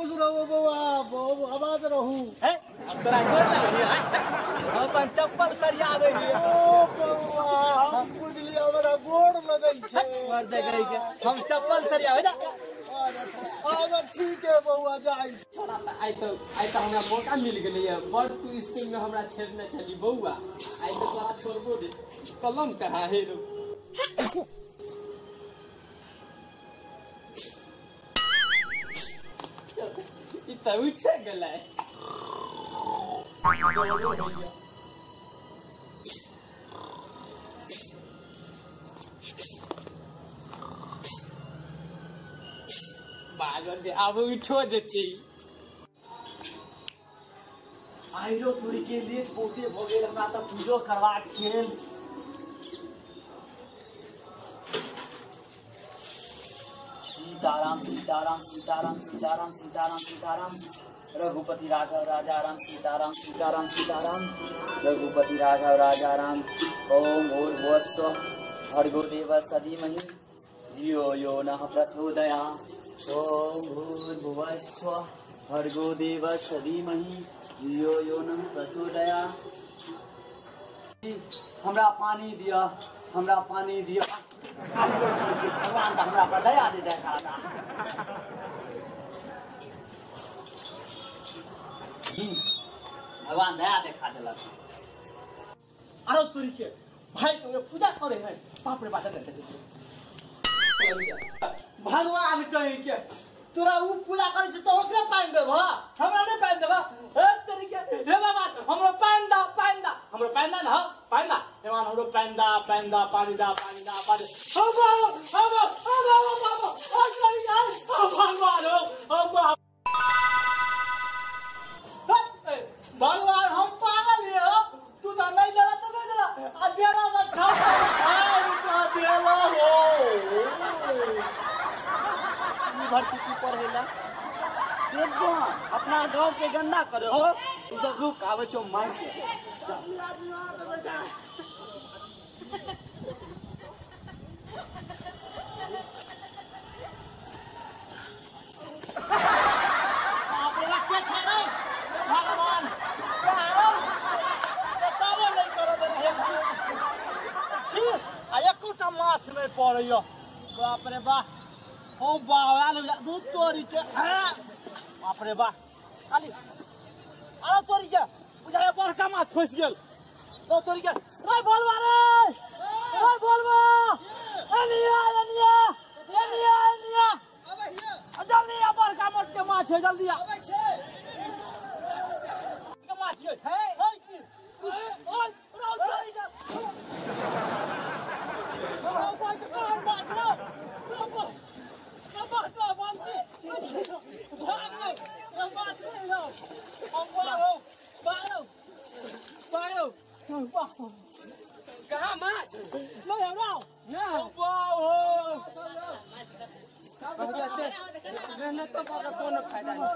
खुश रहो बौआ, आवाज रहू। है तोरा गोर लागै है, हम अपन चप्पल सरियाबै हियै। ओ बौआ हम बुझलियै हमरा गोर लगै छै। मर दे गई के हम चप्पल सरियाबै जा। अच्छा ठीक है बौआ जाइ। छोड़ा आइ तऽ हमरा मौका मिल गेलैया, बड़ तू स्कूल में हमरा छेड़ने छली बौआ, आइ तऽ तोरा छोड़बो रे। कलम कहाँ है रो? ई तऽ उठे गेलै। बाजल जे आब उठो जेतै। आइरो तुरी के लेट बहुते भऽ गेल, हमरा तऽ पूजो करबाक छल। सीताराम सीताराम सीताराम सीताराम सीताराम सीताराम, रघुपति राघव राजा राम, सीताराम सीताराम सीताराम, रघुपति राघव राजा राम। ओम भूर्भुवः स्वः भर्गो देवस्य धीमहि धियो यो नः प्रचोदयात्। ओम भूर्भुवः स्वः भर्गो देवस्य धीमहि धियो यो नः प्रचोदयात्। हमरा पानी दिया, हमरा पानी दिया। भगवान तऽ हमरा पर दया दे देखा। भगवान दया देखा देलक। अरे तोरी के भाई के पूजा करे है, बाप रे बाप। भगवान कहे के तोरा उ पूजा करे छै त ओकरे पानि देबह, हमरा नहि पानि देबह। हे तोरी के, हे बाबा हमरो पानि दा, पानि दा, हमरो पानि दा न, पानि दा, हे मान हमरो पानि दा, पानि दा, पानि दा, पानि दा, पानि। हम हम हम हम बाबा ओ तोरी के, भगवान हो, हम भगवान हम पागल हियै हो। तू तऽ नहि देला तऽ नहि देला, आ देला तऽ 6 देला हो। यूनिवर्सिटी पढ़ेला एकदम अपना गांव के गंदा करे हो। तू सब रुक, आबै छौ मार के। भगवान नहीं करो आ एकोटा माछ नहीं पड़ैया। बाप रे बाप, ओ बावला दूध तोरी के, बाप रे बा। खाली अरे तोरी के बुझाय बड़का माछ फंसि गेल। तो तोरी के रे बोलबा रे, रे बोलबा, एनिया एनिया एनिया एनिया, जल्दी आ, बड़का मोट के माछ है, जल्दी आ। के माछ है, है की ओए रो तोरी के, ओ भाई के कौन माछ रो, कहाँ माछ? मेहनत कोनो फायदा नहीं।